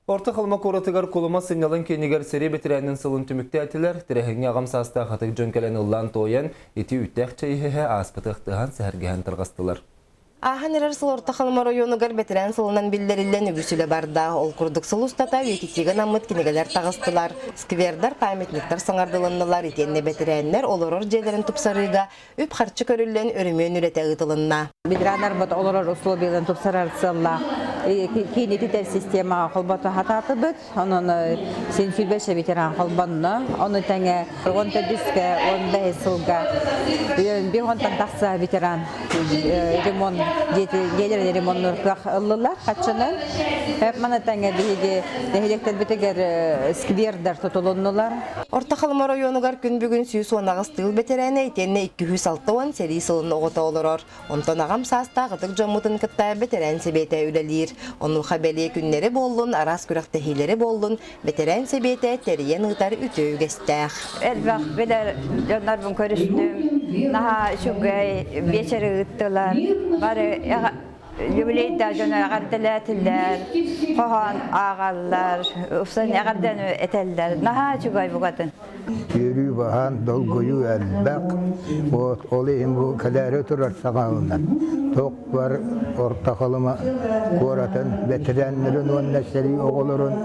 Орто Халыма куоратыгар Кулума сынньалаҥ киинигэр сэрии бэтэрээнин сылын түмүктээтилэр. Тэрээһиҥҥэ аҕам саастаах ытык дьон кэлэн ыллаан-туойан, ити үүттээх чэй иһэ ааспыты ахтыһан, сэһэргэһэн тарҕастылар. Ааһан эрэр сыл Орто Халыма оройуонугар бэтэрээн сылынан биллэриллэн үгүс үлэ барда. Ол курдук сыл устата үйэтитиигэ анаммыт кинигэлэр таҕыстылар, сквердар, памятниктар саҥардылыннылар, итиэннэ бэтэрээннэр олорор дьиэлэрин тупсарыыга үп-харчы көрүллэн өрөмүөн үлэтэ ыытылынна. Ветераннарбыт олорор условияларын тупсарар сыаллаах киин ититэр системаҕа холбото хатаатыбыт. Онон син сүүрбэччэ ветеран холбонно. Ону тэҥэ 14-кэ, 15 сылга 5 тахса ветеран ремонт дьиэлэрин ремоннуур кыах ыллылар хаччынан. Маны тэҥэ биһиги нэһилиэктэрбитигэр сквердэр тутулуннулар. Орто Халыма оройуонугар күн бүгүн 118 тыыл бэтэрээнэ итиэннэ 260 сэрии сылын оҕото олорор. Онтон аҕам саастаах ытык дьоммутун кытта бэтэрээн сэбиэтэ үлэлиир. Онуоха бэлиэ күннэри буоллун, араас күрэхтэһиилэри буоллун, бэтэрээн сэбиэтэ тэрийэн ыытар үтүө үгэстээх. Элбэх билэр дьоннорбун көрүстүм. Наһаа үчүгэй биэчэри ыыттылар. Бары юбилейдаах дьону эҕэрдэлээтилэр, хоһоон ааҕаллар, упсан эҕэрдэни этэллэр. Наһаа үчүгэй букатын. Үөрүү баһаан, долгуйуу элбэх. Вот, ол иһин бу кэлээри турар саҕалынан туох бар Орто Халыма куоратын бэтэрээннэрин уонна сэрии оҕолорун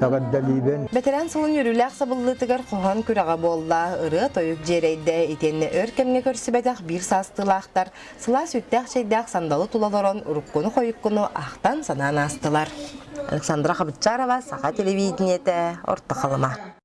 эҕэрдэлиибин. Бэтэрээн сылын үөрүүлээх сабыллыытыгар хоһоон күрэҕэ буолла, ырыа-тойук дьиэрэйдэ, итиэннэ өр кэмҥэ көрсүбэтэх биир саастыылаахтар сылаас үүттээх чэйдээх сандалы тула олорон уруккуну-хойуккуну ахтан-санаан аастылар. Александра Хабытчарова, Саха телевидениетэ, Орто Халыма.